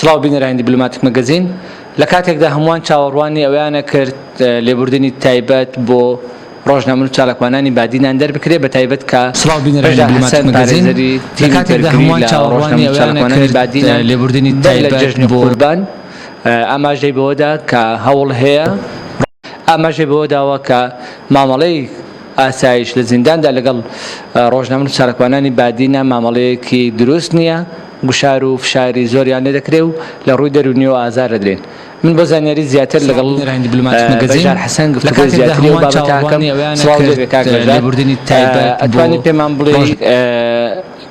سڵاو بینەرانی دیبلۆماتیک مەگەزین لە کاتێکدا هەمووان چاوەڕوانی ئەویانە کرد لێبوردنی تایبەت بۆ ڕۆژنامە و چالاکوانانی بادینان دەربکرێ بە تایبەت کە سڵاو بینەرانی بەشدار دیبلۆماتیک حەسەن مەگەزین پارێزەری لە تیمی کاتێکدا بەرگری هەمووان لە چاوەڕوانی ڕۆژنامە و ئەویانە چالاکوانانی کرد بادینان لێبوردنی بەر لە تایبەت جەژنی بۆ قوربان ئاماژەی بەوەدا کە هەوڵ هەیە ئاماژەی بەوە داوە کە مامەڵەی ئاسایش لە زینداندا لەگەڵ ڕۆژنامە و چالاکوانانی بادینە مامەڵەیەکی دروست نییە، گوشار و فشاری زۆریان لێ دەکرێ و لە ڕووی دەروونیەوە ئازار دەدرێن. من بۆ زانیاری زیاتر سڵاو لەگەڵ بینەرانی دیبلۆماتیک مەگەزین بەژار حەسەن لە گفتوگۆی کاتێکدا زیاتری ئەو هەمووان بابەتە ئەکەم. چاوەڕوانی ئەویانە سڵاو لێ کرد بێ کاک بەژار. لێبوردنی تایبەت بۆ ئەتوانی پێمان بڵێی ڕۆژ.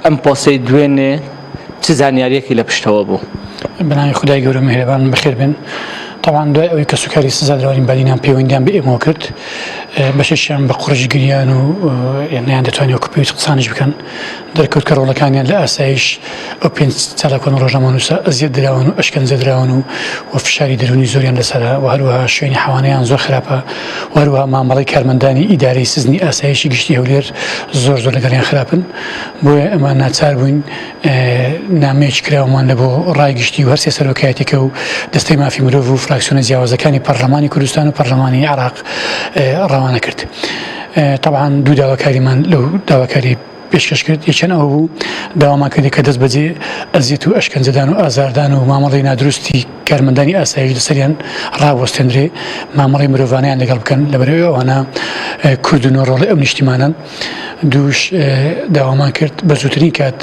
ئەم پۆستەی دوێنێ چ زانیاریەکی لە پشتەوە بوو؟ بەناوی خودای گەورە میهرەبان بەخێر بێن. تەبعەن دوای ئەوەی کەسوکاری سزادراوانی بادینان پەیوەندیان بە ئێمەوە کرد بەشێکیان بە قوڕش گریان و نەیان دەتوانانی وەکو پێویست قسانیش بکەن دەرکەوت کە ڕۆڵەکانیان لە ئاسایش ئەو پێنج چالاکوان و ڕۆژنامەنووسە ئەزیەت دراون و ئەشکەنجە دراون و و فشاری دەروونی زۆریان لەسەرە و هەروەها شوێنی حەوانەیان زۆر خراپە و هەروەها مامەڵەی کارمەندانی ئیدارەی سزنی ئاسایشی گشتی هەولێر زۆر زۆر لەگەڵیان خراپن بۆیە ئەمە ناچار بووین نامەیەکی کراوەمان لە بۆ ڕای گشتی و هەرسێ سەرۆکایەتیەکە و دەستەی مافی مرۆڤ و فراکسیۆنە جیاوازەکانی پەرلەمانی کوردستان و پەرلەمانی عێراق ڕەوانە کرد. تەبعەن دوو داواکاریمان لەو داواکاری پێشکەش کرد یەکیان ئەوە بوو داوامان کردی کە دەست بەجێ ئەزیەت و ئەشکەنجەدان و ئازاردان و مامەڵەی نادروستی کارمەندانی ئاسایش لەسەریان ڕابوەستێنرێ مامەڵەی مرۆڤانەیان لەگەڵ بکەن لەبەرئەوەی ئەوانە کوردن و ڕۆڵەی ئەو نیشتیمانەن. دووش داوامان کرد بە زووترین کات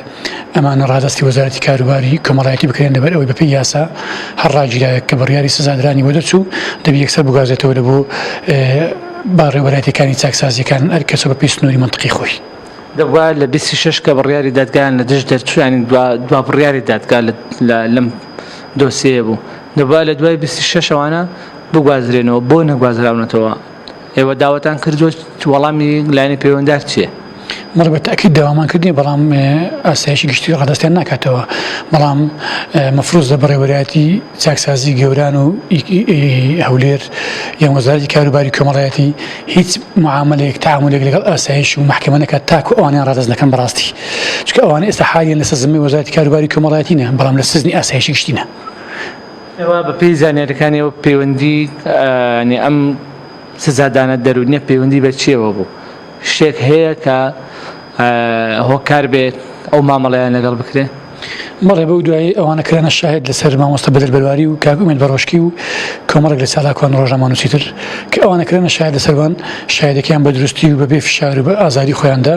ئەمانە ڕادەستی وەزارەتی کاروباری کۆمەڵایەتی بکرێن لەبەر ئەوەی بەپێی یاسا هەر ڕاگیراوێک کە بڕیاری سزادرانی بۆ دەرچوو دەبی یەکسەر بگوازێتەوە لە بۆ بەڕێوەبەرایەتیەکانی چاکسازیەکان هەر کەسە بەپێی سنووری مەنتقی خۆی. دەبوایە لە 26 کە بڕیاری دادگایان لە دژ دەرچوو یانی دوا بڕیاری دادگا لەم دۆسیەیە بوو دەبوایە لە دوای 26 ئەوانە بگوازرێنەوە بۆ نەگوازراونەتەوە؟ ئێوە داواتان کردووە وەڵامی لایەنی پەیوەندار چییە؟ بەڵێ بە تەئکید داوامان کردنی بەڵام ئاسایشی گشتی ڕادەستیان ناکاتەوە بەڵام مەفروز لە بەڕێوەرایەتی چاکسازی گەوران و هەولێر یان وەزارەتی کاروباری کۆمەڵایەتی هیچ معاملەیەک تعاملێک لەگەڵ ئاسایش و محکمە نەکات تاکو ئەوانیان ڕادەست نەکەن بەڕاستی چونکە ئەوانە ئێستا حالیان لەسەر زمەی وەزارەتی کاروباری کۆمەڵایەتی نە بەڵام لە سزنی ئاسایشی گشتی نە. ئێوە بە پێی زانیاریەکانی ئێوە پەیوەندی ینی ئەم سزادانە دەروونیە پەیوەندی بە چیەوە بوو؟ شتێک هەیە کە هۆکار بێت ئەو مامەڵەیان لەگەڵ بکرێ؟ بەڵێ بەو دوایی ئەوانە کرانە شاهێد لەسەر مامۆستا بەدر بەرواری و کاک ئومێد بەڕۆشکی و کۆمەڵێک لە چالاکوان و ڕۆژنامەنووسی تر کە ئەوانە کرانە شاهێد لەسەروان شاهێدەکەیان بە دروستی و بەبێ فشار و بە ئازادی خۆیان دا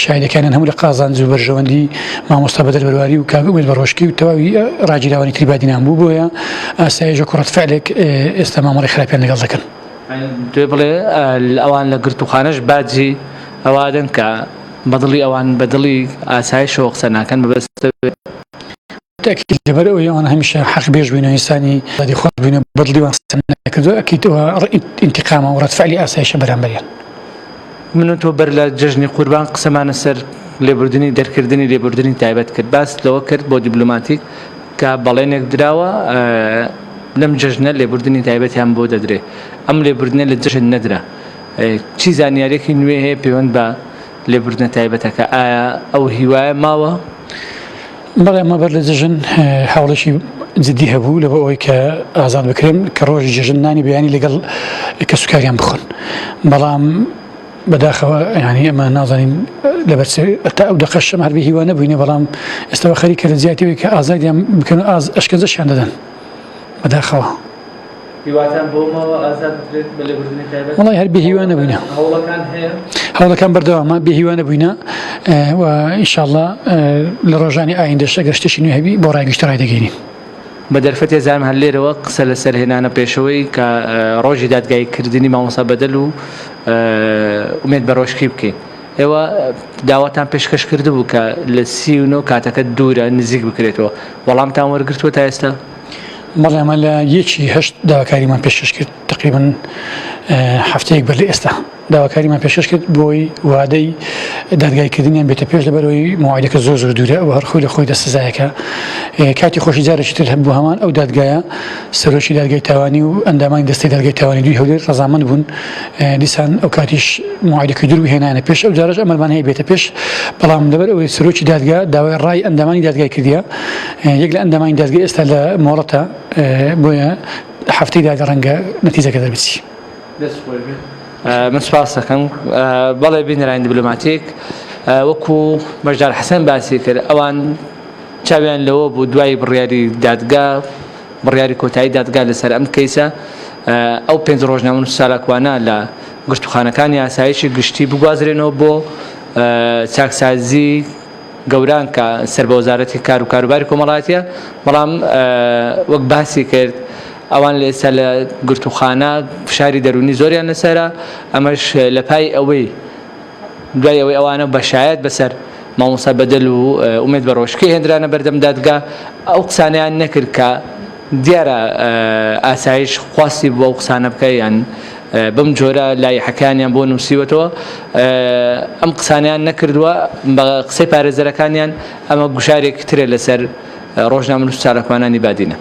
شاهیدەکانیان هەموو لە قازانج و بەرژەوەندی مامۆستا بەدەر بەرواری و کاک ئومێد بەڕۆشکی و تەواوی ڕاگیراوانی تری بادینان بوو بۆیە ئاسایش وەکو ڕەد فعلێک ئێستا مامەڵەی خراپیان لەگەڵ دەکەن. دوێ بڵێ ئەوان لە گرتووخانەش باجی ئەوە ئەدەن کە بە دڵی ئەوان بە دڵی ئاسایشەوە قسە ناکەن مەبەستە تەئکید لەبەر ئەوەی ئەوان هەمیشە حەق بێژ بووین و ئینسانی ئازادی خواز بووین و بە دڵی وان قسەیان نەکردووە ئەکید ئەوە ئینتیقامە و ڕەد فعلی ئاسایشە بەرامبەریان. من و تۆ بەر لە جەژنی قوربان قسەمان لەسەر لێبوردنی دەرکردنی لێبوردنی تایبەت کرد باست لەوە کرد بۆ دیبلۆماتیک کە بەڵێنێک دراوە لەم جەژنە لێبوردنی تایبەتیان بۆ دەدرێ ئەم لێبوردنە لە جەژن نەدرا چی زانیاریەکی نوێ هەیە پەیوەند بە لێبوردنە تایبەتەکە ئایا ئەو هیوایە ماوە؟ بەڵێ ئەمە بەر لە جەژن هەوڵێکی جدی هەبوو لە بۆ ئەوەی کە ئازاد بکرێن کە ڕۆژی جەژن نانی بەیانی لەگەڵ کەسوکاریان بخۆن بەڵام بەداخەوە ینی ئەمە نازانین لەبەر تا ئەو دەقەشم هەر بێ هیوا نەبووینە بەڵام ئێستاوە خەریکە لە جیاتیەوەی کە ئازادیان بکەن و ئاز ئەشکەنجەشیان دەدەن بەداخەوە. هیواتان بۆ ماوە ئازاد بکرێت بە لێبوردنی تایبەت؟ وەڵای هەر بێ هیوا نەبووینە. هەوڵەکان هەیە؟ هەوڵەکان بەردەوامە بێ هیوا نەبووینە و ئینشاءاللە لە ڕۆژانی ئایندەش ئەگەر شتێکی نوێ هەبی بۆ ڕای گشتی ڕایدەگەینین. بە دەرفەتێ زانم هەر لێرەوە قسە لەسەر هێنانە پێشەوەی کە ڕۆژی دادگایی کردنی مامۆستا بەدەل و ئومێد بەرۆشکی بکەین. ئێوە داواتان پێشکەش کردبوو کە لە 39 کاتەکە دوورە نزیک بکرێتەوە وەڵامتان وەرگرتووە تا ئێستا؟ بەڵێ ئەمە لە یەکی هەشت داواکاریمان پێشکەش کرد تقریبا هەفتەیەک بەر لە ئێستا. داواکاریمان پێشکەش کرد بۆی وادەی دادگایکردنیان بێتە پێش لەبەرەوەی مواعیدەکە زۆر زۆر دوورە و هەر خۆی لە خۆیدا سزایەکە. کاتی خۆشی جارێکی تر بۆ هەمان ئەو دادگایە سەرۆکی دادگای تاوانی و ئەندامانی دەستەی دادگای تاوانی دووی هەولێر ڕەزامەند بوون. دیسان ئەو کاتیش مواعیدەکەی دوور هێنانە پێش، ئەو جارەش ئەمەلمان هەیە بێتە پێش، بەڵام لەبەر ئەوەی سەرۆکی دادگا داوای ڕای ئەندامانی دادگای کردیە، یەک لە ئەندامانی دادگا ئێستا لە مۆڵەتە، بۆیە هەفتەی دادگا ڕەنگە نەتیجەکە دەربچی. دەست خۆش بێت. من سپاس دەکەم. بەڵێ بینەرانی دیبلۆماتیک، وەکو بەشدار حەسەن باسی کرد، ئەوان چاویان لەوە بوو دوای بڕیاری دادگا، بڕیاری کۆتایی دادگا لەسەر ئەم کەیسە، ئەو پێنج ڕۆژنامەنووس چالاکوانە لە گرتوخانەکانی ئاسایشی گشتی بگوازرێنەوە بۆ چاکسازی گەوران کە سەر بە وەزارەتی کار و کاروباری کۆمەڵایەتیە، بەڵام وەک باسی کرد ئەوان لە ئێستا لە گرتوخانە فشاری دەروونی زۆریان لەسەرە، ئەمەش لە پای ئەوەی دوای ئەوەی ئەوانە بە شایەت بەسەر مامۆستا بەدەل و ئومێد بەڕۆشکی هێندرانە بەردەم دادگا، ئەو قسانەیان نەکرد کە دیارە ئاسایش خواستی بووە ئەو قسانە بکە یان بەم جۆرە لایحەکانیان بۆ نووسیوەتەوە، ئەم قسانیان نەکردووە. بە قسەی پارێزەرەکانیان ئەمە گوشارێک ترە لەسەر ڕۆژنامەنووس چالاکوانانی بادینە.